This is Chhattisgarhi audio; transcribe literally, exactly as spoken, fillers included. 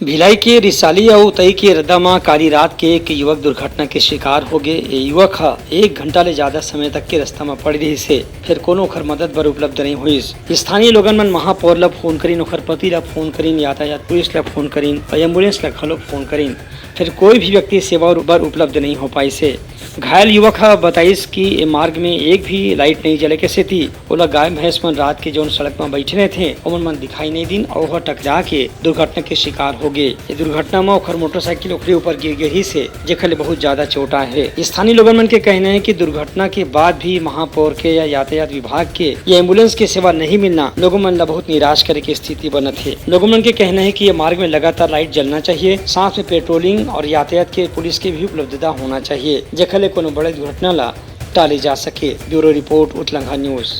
भिलाई के रिसाली अउ उतई के रद्दा म काली रात के एक युवक दुर्घटना के शिकार हो गे। ये युवक ह एक घंटा ले ज्यादा समय तक के रास्ता म पड़े रहिस हे, फेर कोनो ओखर मदद बर उपलब्ध नइ होइस। स्थानीय लोगन मन महापौर ल फोन करिन, ओखर पति ल फोन करिन, यातायात पुलिस ल फोन करिन अउ एम्बुलेंस ल घलो फोन करिन, फेर कोई भी व्यक्ति सेवा बर उपलब्ध नइ हो पाइस हे। घायल युवक ह बताइस कि ए मार्ग में एक भी लाइट नइ जले के सेती ओला गाय भैंस मन रात के जौन सड़क म बइठे रहिथे, ओमन मन दिखाई नइ दिन अउ ओह टकरा के दुर्घटना के शिकार हो गे। ए दुर्घटना म ओखर मोटरसाइकिल ओखरे ऊपर गिर गे रिहिस हे, जेखर ले बहुत ज्यादा चोट आए हे। स्थानीय लोगन मन के कहना हे कि दुर्घटना के बाद भी महापौर के या यातायात विभाग के या एम्बुलेंस के सेवा नहीं मिलना लोगों मन ला बहुत निराश करे के स्थिति बनत हे। लोगों मन के कहना हे कि ये मार्ग में लगातार लाइट जलना चाहिए, साथ में पेट्रोलिंग और यातायात के पुलिस के भी उपलब्धता होना चाहिए, जेखर ले कोनो बड़े दुर्घटना ला टाले जा सके। Bureau report, Utlangha news.